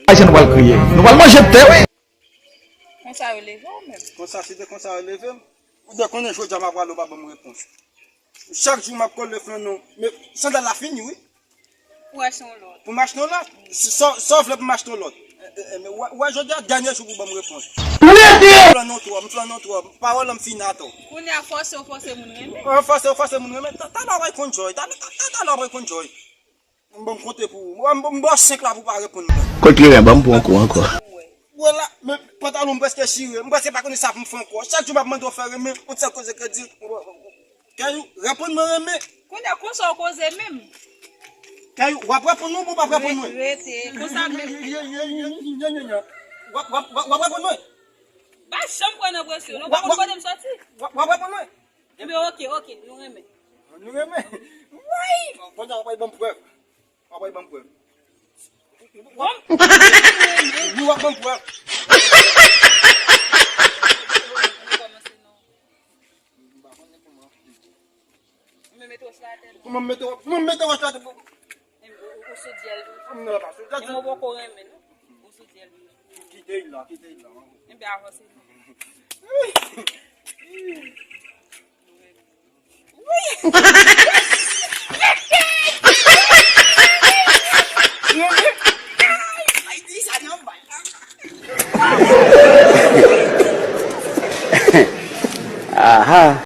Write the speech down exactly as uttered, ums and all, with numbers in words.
Ayisyen nou pral kriye. Nou pral manje tè, wi. Konsa yo leve w menm. Konsa, si te konsa yo leve m, ou dwe konnen jodi a m ap rale, ou pa ban m repons. Chak jou m ap kole flann ou, men sandal la fini, wi. Pou achte yon lòt. Pou m achte yon lòt? Sa, sa w vle pou m achte yon lòt? E, e, e, men wè, wè, jodi a dènye jou pou ban m repons. M flann ou twò, m flann ou twò. Pawòl lan m fini atò. Kounye a fòse w fòse moun renmen. An fòse w fòse moun renmen. Ta, talè w ap konn joy. Talè, ta, ta, talè w ap konn joy. M bon, m konte pou ou. M, m, m ba w senk la pou w pa reponn mwen. Kot li ren, ban m pran kou ankò. Wè la, men pantalon m prèske chire. M prèske pa konnen sa pou m fè ankò. Chak jou m ap mande w fè renmen, yon sèl koze ke di. Kayou, reponn mwen renmen. Kounye a konsa w koze menm. Kayou, w ap reponn mwen ou p ap reponn mwen? Rete, konsa menm. W ap, w ap, w ap, w ap reponn mwen? Pa janm pran nan presyon, non, w ap, pa konn kote m sòti. W ap, w ap reponn mwen? Ebyen, oke, oke, nou renmen. Nou renmen? Woy! Kounye a w ap ban m prèv. W ap ban m prèv. Bon. Wi, w ap ban m prèv. M pa konnen kòman. M mete w sou latè. Kòman m mete w, kòman m mete w sou latè? Ou, ou, ou sou dyèl. Kòman m nan pa sou latè? E mwen poko renmen, non. Ou sou dyèl. Kite l la, kite l la. Enben, avanse. Wi.